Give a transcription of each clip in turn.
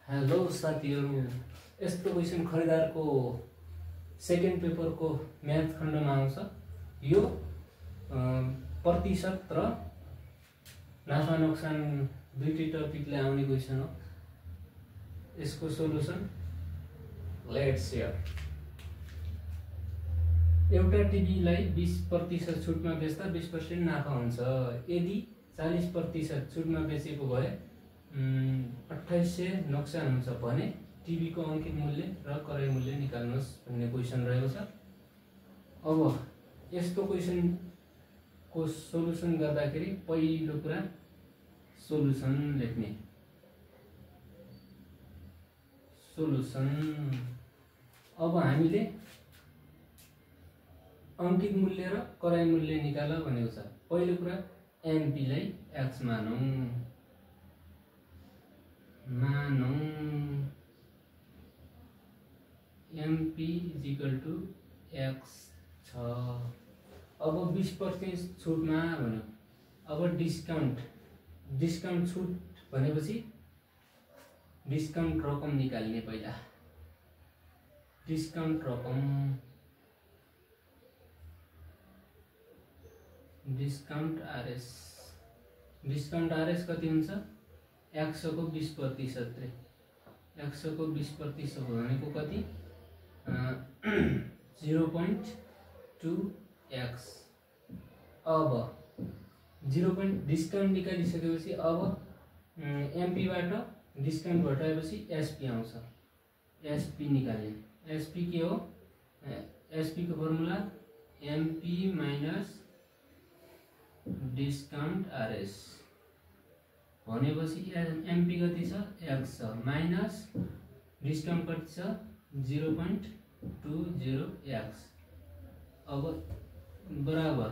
Hello साथीहरु, यस्तो question खरिदारको second पेपरको math खण्डमा आउँछ। यो प्रतिशत र नाफा नोक्सान दुईटै टपिकले आउने क्वेशन हो। यसको सोलुसन लेट्स हियर। एउटा टिभीलाई 20% छुटमा बेच्दा 20% नाफा हुन्छ। यदि 40% छुटमा बेचेको भए 2800 नोक्सान हुन्छ भने टिभीको अंकित मूल्य र क्रय मूल्य निकाल्नुहोस् भन्ने क्वेशन रहेको छ। अब यस्तो क्वेशन को सोलुसन गर्दाखेरि पहिलो कुरा सोलुसन लेख्ने। सोलुसन अब हामीले अंकित मूल्य र क्रय मूल्य निकाल भनेको छ। पहिलो कुरा एमपी लाई x मानौं MP = x छ। अब 20% छुटमा भन्यो। अब डिस्काउन्ट छुट भनेपछि डिस्काउन्ट रकम निकाल्ने। पहिला डिस्काउन्ट रकम डिस्काउन्ट आरएस कति हुन्छ? 100 को 20% रे 100 को 20% भनेको कति? 0.2x। अब डिस्काउन्ट निकालिसकेपछि अब एमपी बाट डिस्काउन्ट घटाएपछि एसपी आउँछ। एसपी निकाल्ने। एसपी के हो? एसपी को formula MP minus discount RS भनेपछि एमपी कति छ? x छ माइनस डिस्काउन्ट कति छ? 0.20x। अब बराबर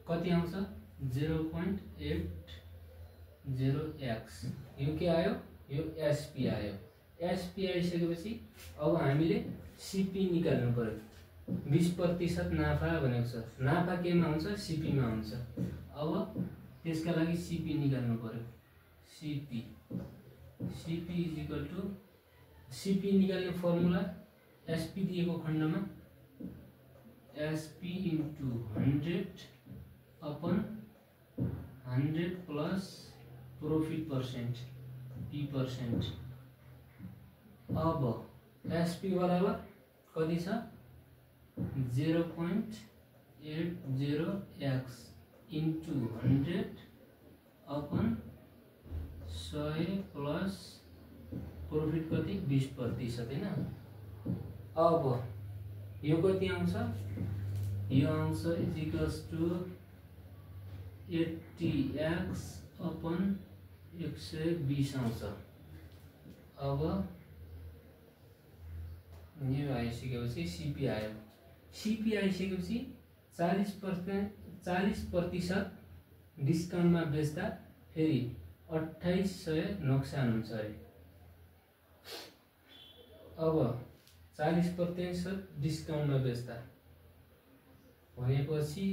कति आउँछ? 0.80x। यो के आयो? यो एसपी आयो। एसपी आइसकेपछि अब हामीले सीपी निकाल्नु पर्यो। 20% नाफा भनेको छ। नाफा केमा हुन्छ? सीपी मा हुन्छ। अब त्यसका लागि सीपी निकाल्नु पर्यो। सीपी निकाल्ने फर्मुला एसपी दिएको खण्डमा SP * 100/100 plus profit percent p%। अब एसपी बराबर कति छ? 0.80x * 100/100 प्लस प्रॉफिट कति? 20% हैन। अब यो कति आउँछ? यो आउँछ = 80x/120 आउँछ। अब यो आइसकेपछि सीपी आयो। सीपी आइसकेपछि 40% डिस्काउन्टमा बेच्दा फेरि 2800 नोक्सान हुन्छ अरे। अब 40% डिस्काउन्टमा बेच्दा भनेपछि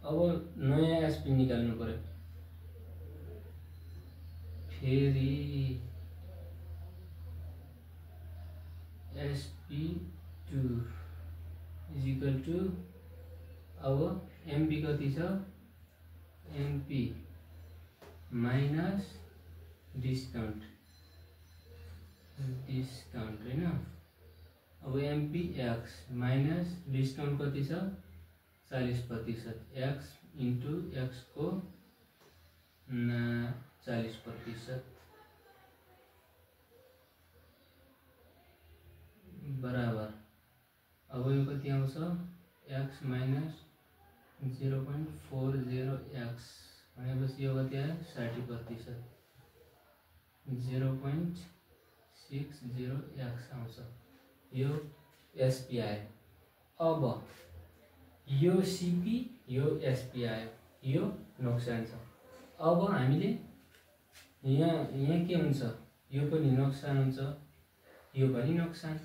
अब नयाँ एसपी निकाल्नु पर्यो। फेरि SP2 = अब एमपी कति छ? एमपी माइनस डिस्काउन्ट हैन। अब एमपी x माइनस डिस्काउन्ट कति छ? 40%। x * x को 40% बराबर। अब यो कति आउँछ? x माइनस 0.40x भनेपछि यो कति आयो? 60%। 0.60x आउँछ। यो एसपी आयो। अब यो सीपी यो एसपी आयो। यो नोक्सान छ। अब हामीले यहाँ के हुन्छ? यो पनि नोक्सान हुन्छ, यो पनि नोक्सान।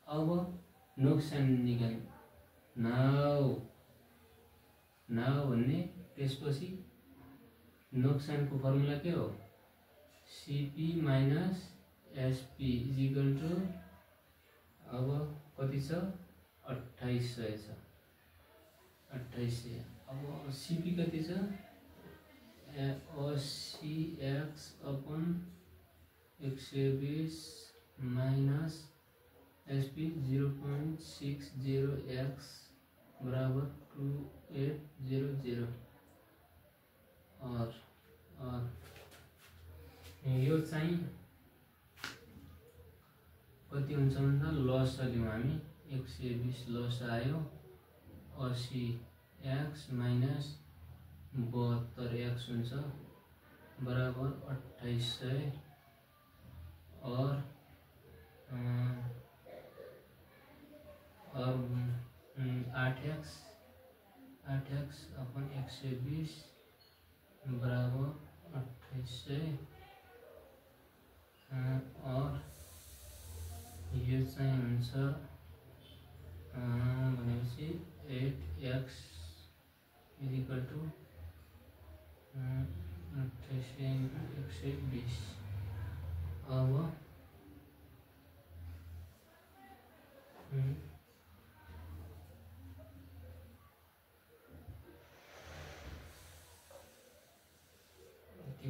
अब नोक्सान निकाल्नु। नाउ भन्ने त्यसपछि नोक्सानको फर्मुला के हो? CP minus SP is equal to अब कति छ 2800 छ 2800 अब सीपी कति छ 80x upon 120 minus SP 0.60x बराबर 2800 और यो चाहिँ कति हुन्छ भन्दा लस लियौँ हामी 120 लस आयो 80x माइनस 72x हुन्छ बराबर 2800 और 8x अपन 120 बराबर 2800 और यो चाहिँ हुन्छ भनेपछि 8x इज इक्वल टू 120 अब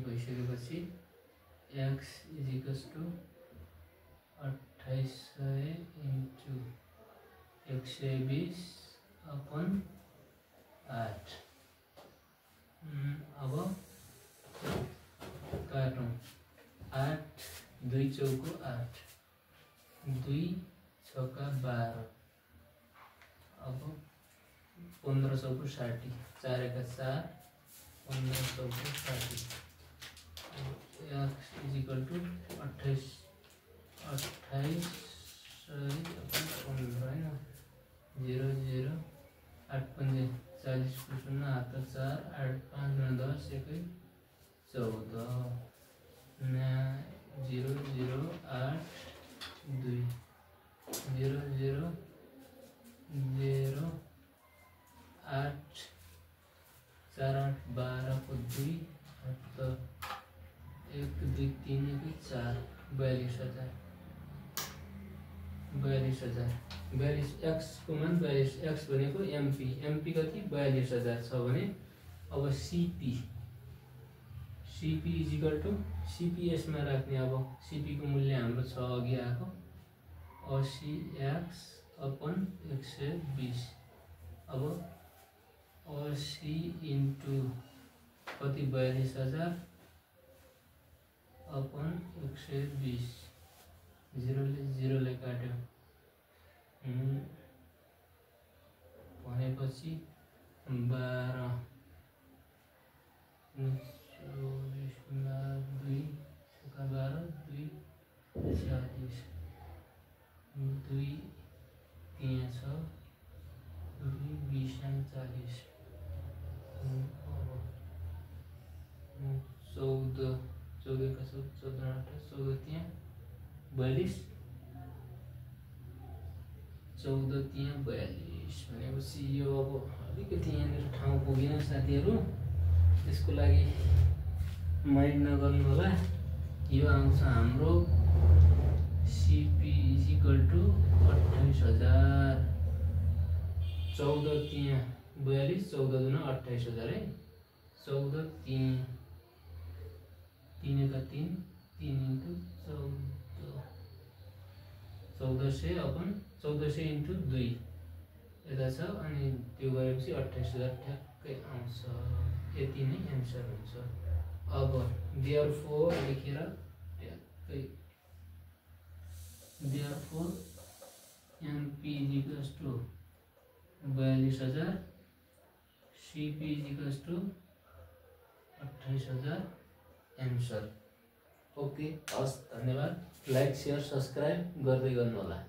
भइसकेपछि x is equals to 2800 into 120 upon 8 अब काटौँ 8 2 चौको 8 2 छक्का 12 अब 15 चौको 60 4 एका 4 15 चौको 60 x इज इक्वल टू 28 28 15 0 0 8 5 40 0 8 4 8 5 10 1 14 0 0 8 2 0 0 0 8 4 8 12 को 2 8 1 2 3 4 42,000 x को मान 42 x भनेको mp कति 42,000 छ भने अब cp is equal to cp यसमा राख्ने अब cp को मूल्य हाम्रो छ अघि आएको 80x अपन 120 अब 80 इन्टु कति 42,000 अपन 120 0 ले काट्यो भनेपछि 12 24 2 12 2 40 2 3 छ 2 20 40 14 का 14 14 42 14 42 भनेपछि यो अब अलिकति यहाँनिर ठाउँ पुगेन साथीहरू त्यसको लागि माइन्ड नगर्नु होला यो आउँछ हाम्रो सीपी इज इक्वल टू 28,000 14 त्यहाँ 42 14 दुना 28,000 है 14 3 3 का 3 3 इन्टु 1400 अपन 1400 इन्टु 2 यता छ अनि त्यो गरेपछि 28,000 ठ्याक्कै आउँछ यति नै एन्सर हुन्छ अब देयरफोर लेखेर ठ्याक्कै therefore mp is equals to 42,000 cp is equals to 28,000 answer okay हस् धन्यवाद लाइक शेयर सब्सक्राइब गर्दै गर्नु होला।